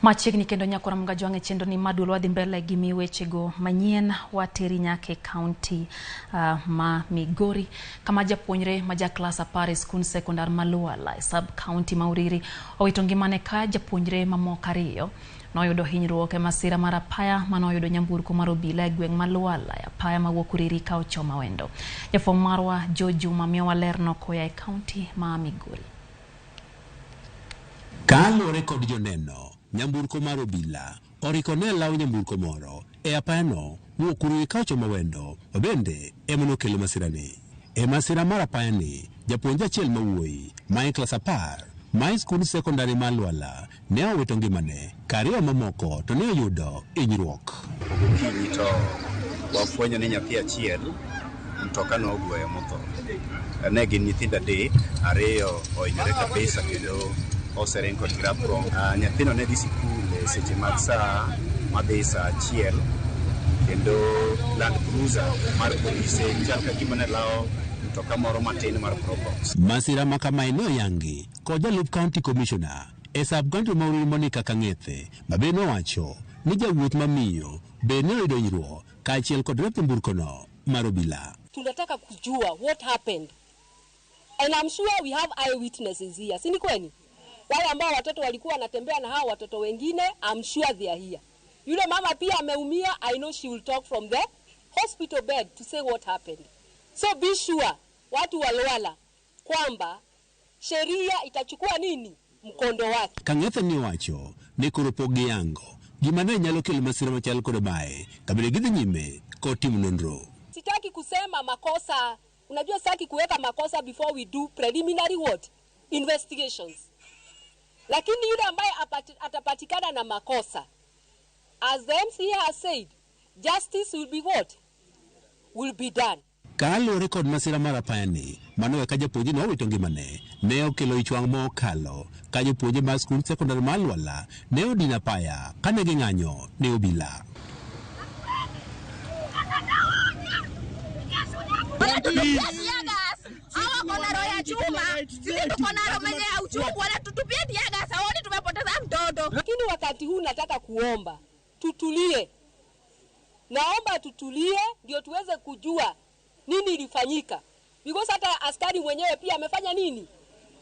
Machiegni kendo nyakwara Mgajwang' e chenro ni maduol wadhi mbele gi mi wechego manyien wateri nyaka e kaunti ma Migori kama japuonjre ma ja klas 10 e skund sekondar ma Lwala e sub kaunti ma Uriri owito ngimane ka japuonjre mamoko 2 noyudo hinyruok e masira mar apaya mane oyudo nyamburko mar obila e gweng' ma Lwala e apaya mawuok Uriri ka ochomo Awendo. Jafwambo marwa Joe Juma miyowa lerno koya e kaunti ma Migori. Kaluwore kod joneno, nyamburko mar obila oriko ne lawo nyamburko moro e apayano mowuok Uriri ka ochomo Awendo, ma bende ema nokelo masirani. E masira mar apayani, japuonj achiel ma wuoyi ma e klas 10 ma e skund sekondari ma Lwala ne owito ngimane, ka 2 mamoko to ne oyudo hinyruok. Gokinyi to wafwenyo ni nyathi achiel mtoka nogweyo motho. Ne gin nyithindo 3, 2 ohinyore kabisa kendo osering kodgi rapong. Nyathino ne dhi sikul e seche mag saa madhi saa 1 kendo Land Cruiser mar polise chal ka gima ne lawo mtoka moro matin mar Probox. Masira ma kamae ne oyangi kod jalup county commissioner e sub county ma Uriri Monica Kang'ethe, ma bende nowacho ni jawuoth mamiyo be ne oyudo hinyruok kaachiel kod rep nyamburkono mar obila. Tunataka kujua what happened and I'm sure we have eyewitnesses here, si ni kweli? Wale ambao watoto walikuwa wanatembea na hao watoto wengine, I'm sure they are here. Yule mama pia ameumia, I know she will talk from the hospital bed to say what happened. So be sure watu wa Lwala kwamba sheria itachukua nini mkondo wake. Kang'ethe ni owacho ni koro pok giyango gima ne nyalo kelo masira machal kod mae kabende gidhi nyime kod timo nonro. Sitaki kusema makosa, unajua sitaki kuweka makosa before we do preliminary what investigations. Lakini yule ambaye atapatikana na makosa, as the MCA has said, justice will be what? Will be done. Kaluwore kod masira mar apayani, mano ka japuonjre ne owito ngimane, ne okelo ich wang' mokalo ka jopuonje mag skund sekondar mar Lwala ne odino apaya kane ging'anyo ne obila. Lakini wakati huu nataka kuomba tutulie, naomba tutulie ndio tuweze kujua nini ilifanyika, because hata askari mwenyewe pia amefanya nini,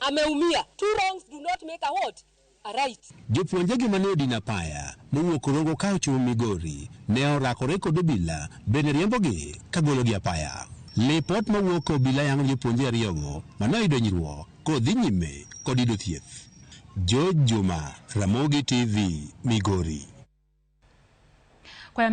ameumia. Two wrongs do not make a what? A right. Jopuonje gi mane odino apaya mowuok Rongo ka ochomo Migori ne orakore kod obila bende riembogi ka gologi apaya. Lipot mawuok e obila yango jopuonje ariyogo mane oyudo hinyruok kod dhi nyime kod yudo thieth. George Juma, Ramogi TV, Migori.